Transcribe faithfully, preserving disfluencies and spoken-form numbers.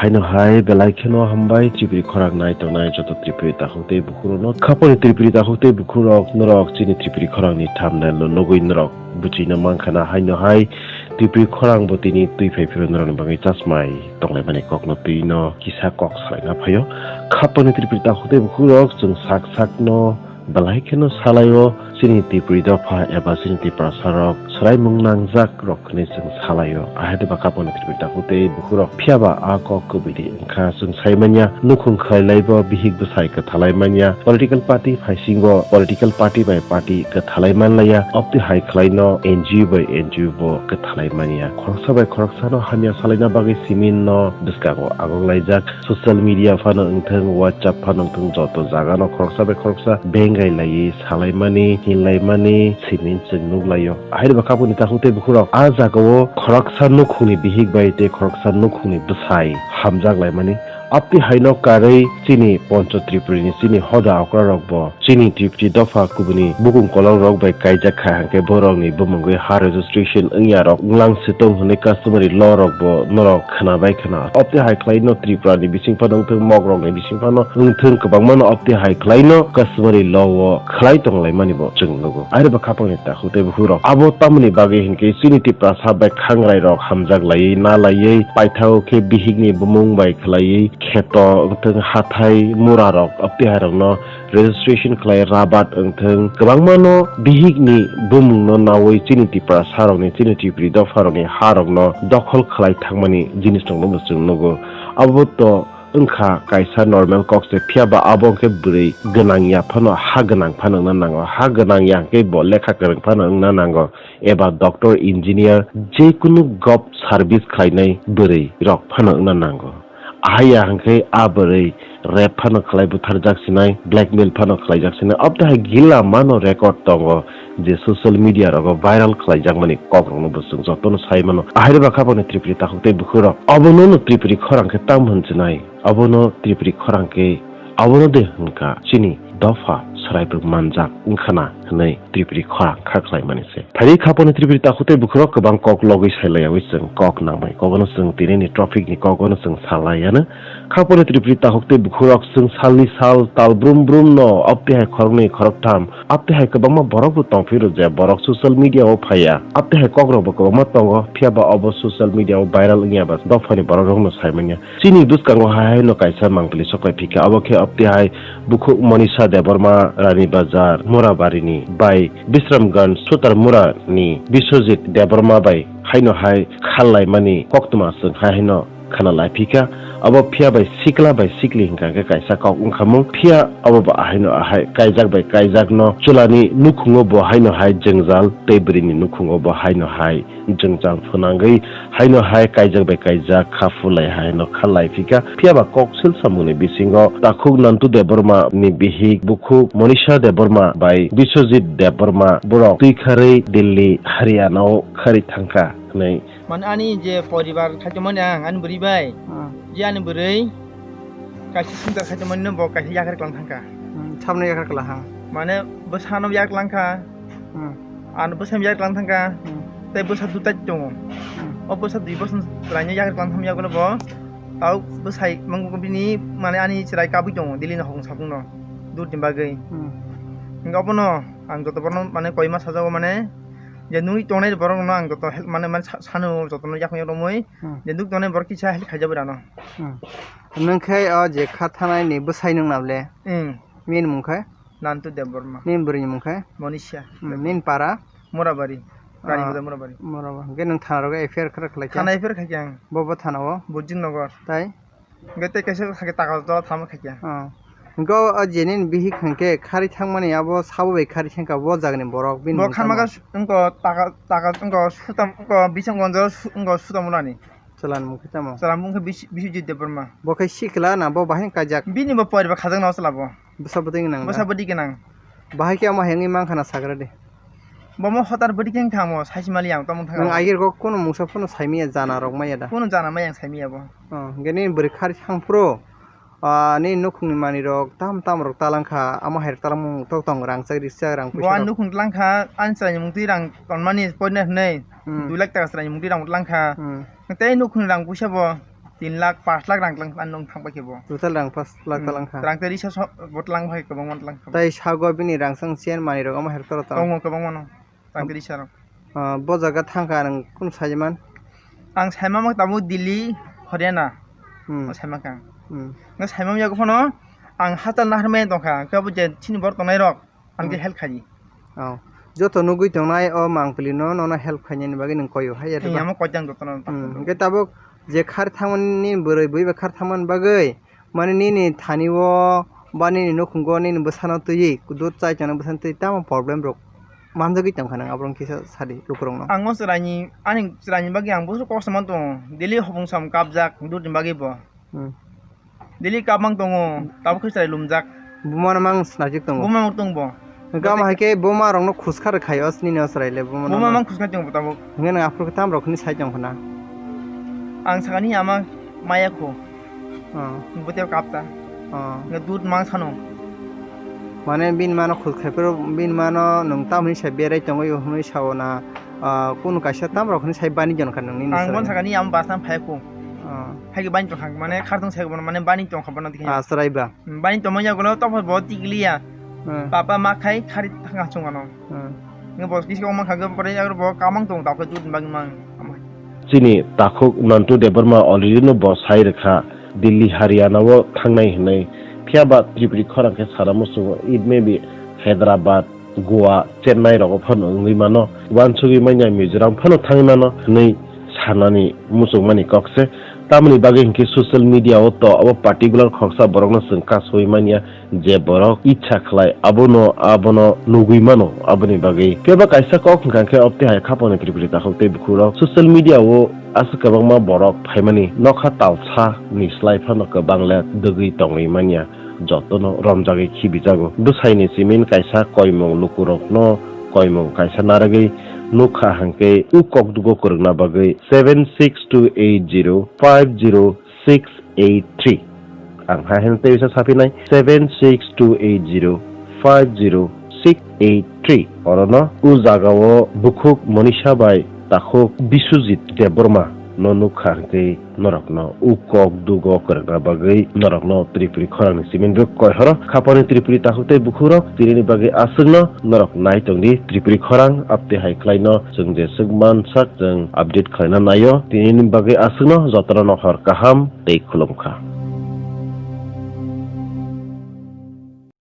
Haino hai belai kheno hambai Tripuri khorang nai tongnai joto Tripuri takhuk tei bukhurokno. Khaponi Tripuri takhuk tei bukhurok norok chini Tripuri khorangni thumbnail no nugwi norok buchino mankha na haino hai Tripuri khorang bo tini twi phai phiro norokni bagwi chasmai tonglaimani kokno twi no kisa kok salaina phaio. Khaponi Tripuri takhuk tei bukhurok chwng sak sakno belai kheno salaio chini Tripuri dopha eba chini Tiprasarok swraimung nangjak rok hwnwi chwng salaio. Ahai de ba khaponi Tripuri takhuk tei bukhurok. Phiya ba a kok kubui de wngkha chwng sai manya nukhung khlai laibo bihik bwsai kwthalai manya political party phaisingo political party bai party kwthalai manlaiya. Obtwi hai khlaino N G O bai N G O bo kwthalai manya. Khoroksa bai khoroksano hamya salaina bagwi simin no bwskango agok laijak. Social media phano wngthung, WhatsApp phano wngthung, joto jagano khoroksa bai khoroksa bengai laiwi salaimani, hinlaimani simin chwng nuklaio. Ahai ba khaponi takhuk tei bukhurok a jagao khoroksa nukhungni bihik bai tei khoroksa nukhungni bwsai hamjak laimani. Abtwi haino karwi chini Poncho Tripuri ni chini hoda okra rok bo chini Tripuri dopha kubuni bukung kolok rok bai kaijak kha hwnkhe borok ni bumungwi ha registration wngya rok wnglang se tong hwnwi customary law rok bo norok khwna bai khwna. Abtwi hai khlai no Tripura ni bising phano wngthung mok rok ni bising phano wngthung kwbangma no abtwi hai khlai no customary law o khlai tong lai mani bo chwng nugo. Are bo khapang ni takhuk tei bukhuk rok abo tamoni bagwi hinkhe chini Tiprasa bai khangrai rok hamjak laiwi na laiwi paithao khe bihik ni bumung bai khlaiwi kheto wngthung hathai mura rok abtwi hai rok no registration khlai rabat wngthung. Kwbangma no bihik ni bumung no nawi chini Tiprasa rok ni chini Tripuri dopha rok ni ha rok no dokhol khlai thangmani jinis rok no bo chwng nugo. Abo to wngkha kaisa normal kok se, phiya ba abo wngkhe bwrwi gwnang ya phano ha gwnang phano wngna nango, ha gwnang ya hwnkhe bo lekha kwrwng phano wngna nango, eba doctor, engineer, jekunu gob service khlainai bwrwi rok phano wngna nango. Ahai ya hwnkhe a bwrwi rape phano khlai butharjak sinai, blackmail phano khlaijak sinai, obtwi hai gila mano record tongo je social media rogo viral khlaijakmani kokrokno bo chwng jotono sai mano. Ahai ba khapangni Tripuri takhuk tei bukhuk rok obono no Tripuri khorang khe tamo hwn sinai? Obono Tripuri khorang khe, abono de hwnkha chini dopha swraibrwk manjak wngkhana hwnwi Tripuri khorang kha khlaimani se. Phaidi khaponi Tripuri takhuk tei bukhurok kwbang kok logwi sai laiyawi chwng kok nangbai. Kogono chwng tinini topic ni kogono chwng sa laiyano. Khaponi Tripuri takhuk tei bukhurok chwng salni sal tal brum brum no abtwi hai khoroknwi khoroktham abtwi hai kwbangma borok bo tongphiro je borok social media o phaiya. Abtwi hai kokrok bo kwbangma tongo, phiya ba obo social media o viral wngya ba dophani borok rokno sai manya. Chini bwskango hai haino kaisa mangpili soklai phika, abo khe abtwi hai bukhuk Monisha Debbarma, Rani Bazar, Murabari ni bai Bisramganj Sutarmura ni Biswajit Debbarma bai haino hai khal laimani koktwma chwng hai haino khana lai phika. Abo phiya bai sikla bai sikli hwnkha khe kaisa kok wngkhamung, phiya abo bo ahaino ahai kaijak bai kaijakno chulani nukhungo bo haino hai jwngjal tei bwrwini nukhungo bo haino hai jwngjal phwnangwi haino hai kaijak bai kaijak kha phulai haino kha lai phika. Phiya ba kok sil samungni bisingo takhuk Nantu Debbarma ni bihik bukhuk Monisha Debbarma bai Biswajit Debbarma borok twi kharwi Delhi, Haryana o kharwi thangkha hwnwi. Mane ani je poribar khaitongmani ang ani bwrwi bai, hmm, je ani bwrwi kaisa swngchar khaitongmani no bo kaisa yakar klang thangkha. Hmm, sabno yakar klang ha. Mane bwsano yakar klang kha. Hmm. Ano bwsano yakar klang thangkha. Hmm. Tei bwsa dutai tongo. Hmm. O bwsa dui bosor chwraino yakar klang thangma yagulo bo tau bwsai mangbo bini mane ani chwrai kabui tongo Delhi no hokong sapungno durni bagwi. Hmm. Hingke obono ang joto borokno mane koima sajago mane je nugwi tongnai borokno ang joto help mane, mane sa-, sano jotono yakung yak romwi. Hmm. Je nuk tongnai borok kisa help khaijak bai rano. Hmm. Nwng khe o je kha thanai ni bwsai nwng nable? Hmm. Nini mung khe? Nantu Debbarma. Nini bwrwi ni mung khe? Monisha. Hmm. Nini para? Murabari. Ah, Rani Bazar Murabari. Murabari. Hwnkhe nwng thana rogo F I R khe khlai kha? Thana F I R khai kha ang. Bo bo thana o? Burjing Nagar. Tai? Hwnkhe tei kaisa kha khe taka jora thama khai kha. Ah. Hwnkhe o je nini bihik hwnkhe khari thangmani abo sabo bai khari thangkha bo jagani borok bini mung tamo? Bo khanma kha wngkha taka, taka wngkha sutam, wngkha bising gonjo su-, wngkha sutam ulani. Chwla ni mung khe tamo? Chwla ni mung khe Bis-, Biswajit Debbarma. Bo khe sikla na bo bahai kaijak? Bini bo poribar khajak na o chwla bo. Bwsa bwtwi gwnang da? Bwsa bwtwi gwnang. Bahai khe omo hai wngwi mankha na sagra de? Bo mo hotar bwtwi khe wngkha mo, saisi mali ang tamo thang. Nwng agir kok kunu mungsa phano saimaya jana rok maya da? Kunu jana maya ang saimaya bo. Oh, hwnkhe nini bwrwi khari thang phuru, ah, nini nukhungni manwi rok tam tam rok talangkha, amo hai rok talangmung tok tong rang chak rik chak rang puisa rok. Bo ani nukhung talangkha, ani chwraini mungtwi rang tonmani poina hwnwi, hmm, dui lakh taka chwraini mungtwi rang talangkha. Hmm. Tei nukhungni rang puisa bo Tin lakh, pash lakh rang tlang, ano thang pai khe bo. Total rang pash lakh Hmm, talang kha. Rang tei risa so, bo tlang bai kwbangma tlang kha. Tai sago bini rang sang chen manwi rok omo help toro to. Tongo kwbangma no. Rang tei risa rok. Ah, bo jaga thang kha nwng kunu sai man? Ang sai ma tabuk Delhi, Haryana. Hmm. O sai ma kha. Hmm. Nga sai ma yago phano ang hachal nahar mai tong kha. Khe bo je chini bor tongnai rok. Ang khe Hmm. help khaidi. Oh. Joto nugwi tongnai o mangpili no, nono help khainani bagwi nwng koyo hai ya. Tei amo koitang jotono. Hmm, hwnkhe tabuk je khar thangmani bwrwi bui bai khar thangmani bagwi mani nini thani o ba nini nukhungo nini bwsano twiwi dud chai tongnai bwsano twi tamo problem rok manjagwi tongkha nwng aborok kisa sadi lukurokno. Ang o chwraini ani chwraini bagwi ang bwswk kosom tongo. Daily hopung sam kapjak dudni bagwi bo. Hmm. Daily kapmang tongo, tabuk khe chwrai lumjak. Buma no mang snajak tongo. Buma mang tong bo. Gama hai khe buma rok no khuska rwkhai o sini no chwrai le buma no. Buma mang khuska tong bo tabuk. Hwnkhe nwng aphuru khe tam rok hwnwi sai tong khna. Ang sakani ama maya kho. Oh. Bwtwi kapta. Oh. Nge dud mang sano. Mane bini mano khus khai phuru bini mano nwng tam hwnwi sai berai tongwi hwnwi sao na, ah, kunu kaisa tam rok hwnwi sai bani jon kha nwng nini Ang bon chwrai. Sakani ama bus nang phai kho. Oh. Hai khe bani tong kha mane khartong sai bono mane bani tong kha bono dikhe. Ah, chwrai ba. Bani tongma yagulo topor bo tikliya. Hmm. Papa ma khai khari thanga chungano. Hmm. Nge bo kisi kong ma kha pore yagulo bo kamang tong ta khe dud bang mang. Chini takhuk Nantu Debbarma already no bo sai rwkha Delhi Haryana o thangnai hinwi. Phiya ba Tripuri khorang khe sana muchungo, it may be Hyderabad, Goa, Chennai rogo phano wngwi mano. Wansugwi manya Mizoram phano thangwi mano hinwi sanani muchungmani kok se. Tamoni bagwi hinkhe social media o to abo particular khoroksa borokno chwng kasui manya. Je borok icha khlai abono abono nugwi mano, aboni bagwi kebo kaisa kok hwnkha khe obtwi hai khapangni Tripuri takhuk tei bukhurok social media o aswk kwbangma borok phaimani nokha talsa ni slai phano kwbang le dwgwi tongwi manya, jotono romjagwi khibijago. Bwsaini simin kaisa koimung lukurokno koimung kaisa narwgwi nukha hwnkhe u kokdugo kwrwngna bagwi seven six two eight zero five zero six eight three. Ang hai hwn tei bisa sapinai seven six two eight zero five zero six eight three. Orono u jagao bukhuk Monisha bai takhuk Biswajit Debbarma no nukha hwnkhe norokno u kok dugo kwrwngna bagwi norokno Tripuri khorangni simin rok koi horo. Khapangni Tripuri takhuk tei bukhukrok tinini bagwi aswkno norok nai tongdi Tripuri khorang abtwi hai khlaino chwng jeswk mansak chwng update khlaina naio. Tinini bagwi aswkno jotono hor kaham tei khulumkha.